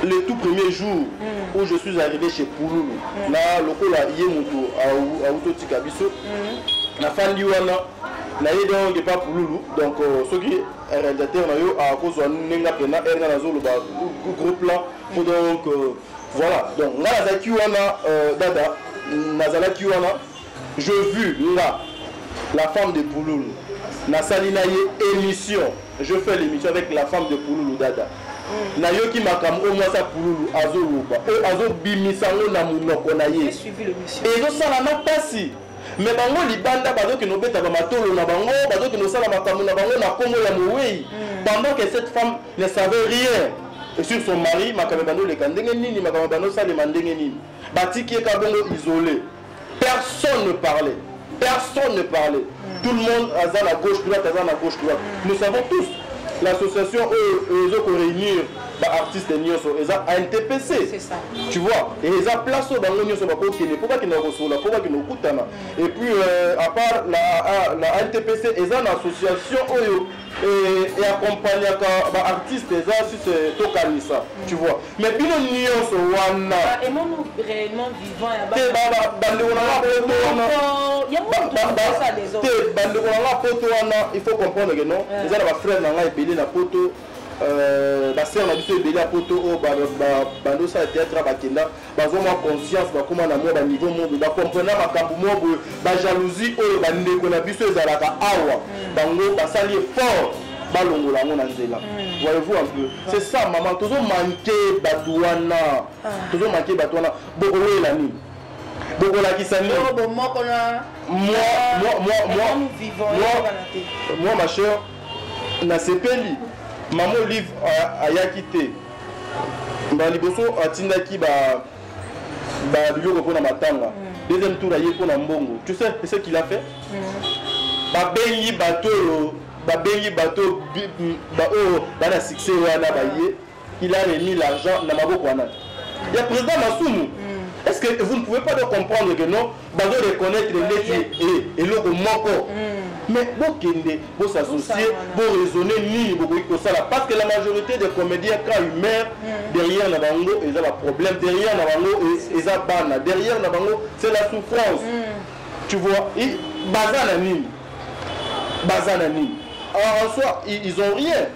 S2: le tout premier jour où je suis arrivé chez Pululu, na lokola ye moto autotika biso, nafandi wana na ye, donc epa Pululu. Donc soki réalisateur na yo akozwa ndenge mpena ere nga nazoloba gros plan po, donc voilà, donc nga nazalaki wana, dada, nazalaki wana, je vu nga la femme de Pululu, nasali na ye émission, je fais l'émission avec la femme de Pululu. Dada, nayoki makambo oyo mwasi ya Pululu azoloba, oyo azobimisa yango na monoko na ye.
S1: J'ai suivi l'émission.
S2: Ezosala na mpasi, mais bango libanda bazokende obeta bamatolo na bango, bazokende osala makambo na bango na nkombo ya mowei, pendant que cette femme ne savait rien. Et sur son mari, makambo bando leka ndenge nini, makambo bando salema ndenge nini. Batiki ye ka bongo isolé. Personne ne parlait. Personne ne parlait. Tout le monde aza na gauche droite, aza na gauche droite. Nous savons tous l'association oyo ezo ko réunir ba artistes nyonso eza ANTPC.
S1: C'est ça.
S2: Tu vois, et eza place oyo bango nyonso bakokende mpo bakende kosolola, mpo bakende kokutana. Et puis à part la ANTPC, eza na association oyo et accompagnaka ba artistes, eza susu tokanisa, tu vois. Mais bino nyonso wana
S1: Aimons-nous réellement vivant ya
S2: te, bandeko na nga poto wana te, bandeko na nga poto wana, il faut comprendre que non, eza na bafrère na ngai ebele na poto, basœur na biso ebele ya poto oyo bando osala théâtre, bakenda, bazwa mwa conscience, bakóma na mwa baniveau mo boye, bacomprena makambo mo boye. Bajalousie oyo bandeko na biso ezalaka awa, bango basali effort balongola yango na nzela. Voyez-vous un peu, c'est ça, maman. Tozomanke bato wana, tozomanke bato wana. Bokowela nini? Bokolakisa nini?
S1: Bomoko na
S2: moi moi moi moi
S1: nous vivons.
S2: Moi, moi, ma chère, nasepeli mama Olive ayaki te. Ba liboso atindaki ba biloko mpona matanga, deuxième tour aye mpona mbongo. Tu sais ce qu'il a fait? Babengi bato oyo, babengi bato oyo bana succès wana, baye, il a remis l'argent na maboko wana ya président Masumu. Est-ce que vous ne pouvez pas donc comprendre que non, bazo reconnaître neti eloko moko? Mais bokende bosassocie, boraisonne nini bokoki kosala, parce que la majorité des comédiens, quand ils meurent, derrière na bango eza baproblème, derrière na bango eza bana, derrière na bango c'est la souffrance, tu vois. Baza na nini? Baza na nini en soi? Ils ont rien.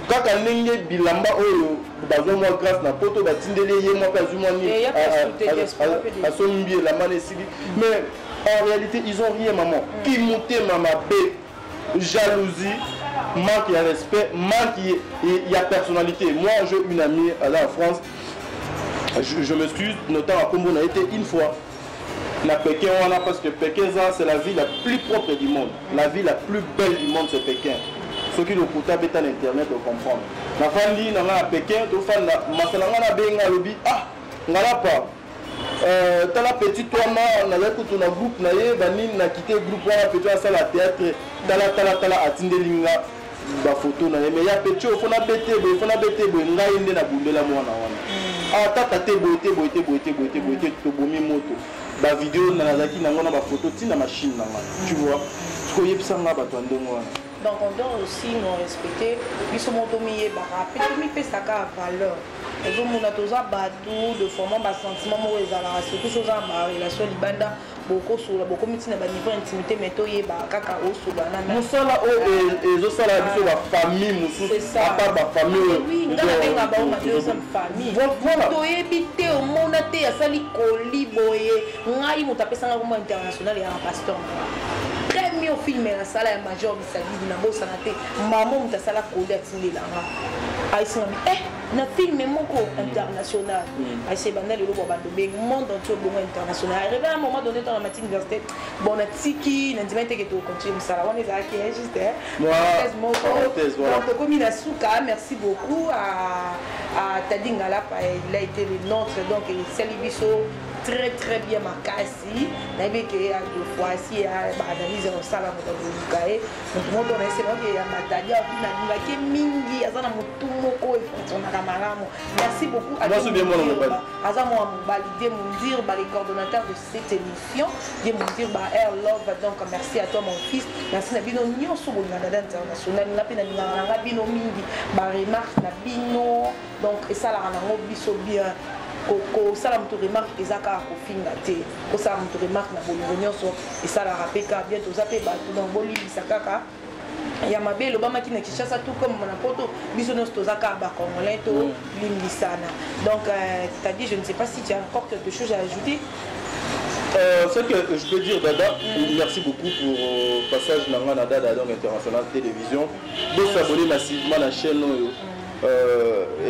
S2: Kaka ndenge bilamba oyo bazwa mwa grâce na poto, batindeli ye mwa mpe azwi mwa nini, asombi elamba na esili. Mais en réalité, ils ont rien, maman. Ki motema mabe, jalousie, manque ya respect, manque ya personnalité. Moi, j'ai une amie là en France, je m'excuse, notamment à Kombo, na été une fois na Pékin wana, parce que Pékin, c'est la ville la plus propre du monde, la ville la plus belle du monde, c'est Pékin. Soki lokuta, beta na internet, ocomprendre. Nafandi na nga na Pékin, tofanda, masala nga nabenga, alobi: "Ah, Ngalapa, tala petit wana, nazali kutu na groupe na ye banini, na kite groupe wana, petit asala théâtre, tala tala tala." Atindeli nga bafoto na ye. Mais ya petit oyo, fona bete boye, fona bete boye, ngai nde nabundela mwana wana. Atata te boye te, boye te, boye te, boye te, boye te. Tobomi moto, bavideo nazalaki nango na bafoto ntina machine na ngai, tu vois. Sikoyebisa nga bato ya ndenge wana.
S1: Donc on doit aussi nous respecter, biso moko tomiyebaka mpe tomipesaka valeur. Ozomona, toza bato de formant basentiment moko ezalaka, surtout so oza na barelation libanda, bokosola, bokomi ntina baniveau intimité, mais toyebaka kaka osola
S2: na mosala oyo ezosala biso bafamille mosusu, à part bafamille.
S1: Oui, nga nabenga bango ma deuxième famille. Toyebi te, omona te, asali koli boye. Ngai moto apesanga kombo international yaka pasteur nanga. Premier film nasala ya Major Bisadidi, nabosana te, mama moto asala koli, atindelanga, ayisinga eh na film moko international. Ayise banda lelo bo bando bengi monde entier bongo international. Arrivé à un moment donné, dans la mati université, bon, natiki, nandima teke tocontinue mosala wana, ezalaki juste parenthèse moko. Donc tokomi na suka. Merci beaucoup à Tadi Ngalapa, il a été le nôtre, donc esali biso très très bien makasi. Nayebi ke ya deux fois si ya baanalyse ya kosala, moto akoluka ye, moto moko na eselaki ya Matadi nalingaki mingi, aza na motu moko efonctionnaka malamu. Merci beaucoup. Aza mwana mobali de Mundir ba, les coordonnateurs de cette émission, de Mundir ba Air Love. Donc merci à toi, mon fils. Merci na bino nyonso bolingana Dada International. Nga mpe nalingaka nanga bino mingi. Baremarque na bino donc esalaka nango biso bien. Kosala moto remarque eza kaka kofinga te. Kosala moto remarque na bolingo nyonso esalaka mpe kaka bien. Toza mpe bato, donc bolimbisa kaka ya mabe elobamaki na Kinshasa tout comme na poto. Biso nyonso toza kaka bacongolais, tolimbisana. Donc c'est-à-dire, je ne sais pas si tu as encore quelque chose à ajouter.
S2: Ce que je peux dire, Dada, merci beaucoup pour passage na nga Dada donc International Télévision. De s'abonner massivement à la chaîne oyo.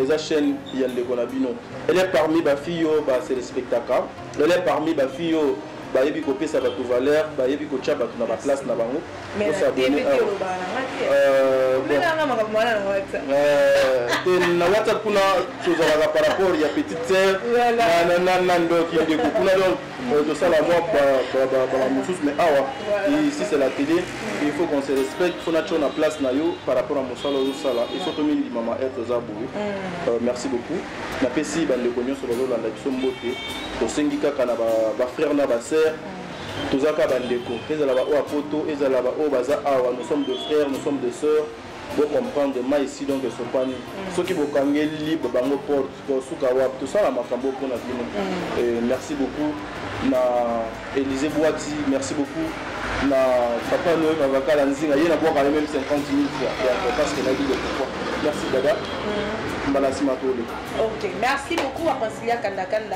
S2: Eza chaîne ya ndeko na bino. Elle est parmi ba filles oyo ba se respectaka. Elle est parmi ba filles oyo Bayebi kopesa bato valeur, bayebi kotia bato na baplace na bango. Te, na WhatsApp kuna tozalaka par rapport ya petite sœur na ndoki ndeko kuna. Donc tosala mwa bala mosusu, mais awa, ici c'est la télé, il faut qu'on se respecte. Faut natia na place na yo par rapport à mosala ozosala. Il faut tomindimama ere toza boye. Merci beaucoup. Napesi bandeko nyonso bazolanda biso mbote. Tosengi kaka na bafrère na basœur, toza kaka bandeko, ezala baoyo ya Poto, ezala baoyo baza awa. Nous sommes de frères, nous sommes de sœurs. Bocomprendre ma ici. Donc esopani soki bokangeli bango porte, kosuka wapi? Tosala makambo mpona bino. Merci beaucoup na Élysée Boiti, merci beaucoup na papa Noé Mavakala Nzinga. Ye nabwaka ye même 50 000 fois, donc parce que nayebi le pourquoi. Merci dada, mbala nsima toleka.
S1: Ok, merci beaucoup à Concilia Kanda Kanda,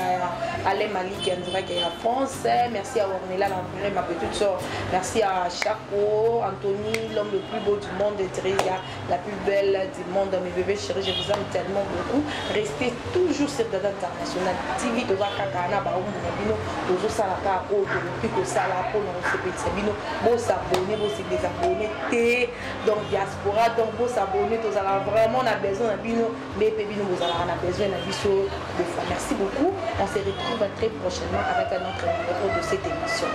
S1: Alain Malik André ya France. Merci à Ornella, la vraie, ma petite soeur. Merci à Chaco, Anthony, l'homme le plus beau du monde, et Thérésia, la plus belle du monde. Mes bébés chéris, je vous aime tellement beaucoup. Restez toujours sur Dada International TV. Toza kaka na baumbu na bino, tozosalaka oyo tokoki kosala mpona kosepelisa bino. Bos'abonner, bose désabonner te. Donc diaspora, donc bos'abonner, tozala vraiment na besoin na bino, mais mpe bino bozalaka na besoin na biso des fois. Merci beaucoup, on se retrouve très prochainement avec un autre numéro de cette émission.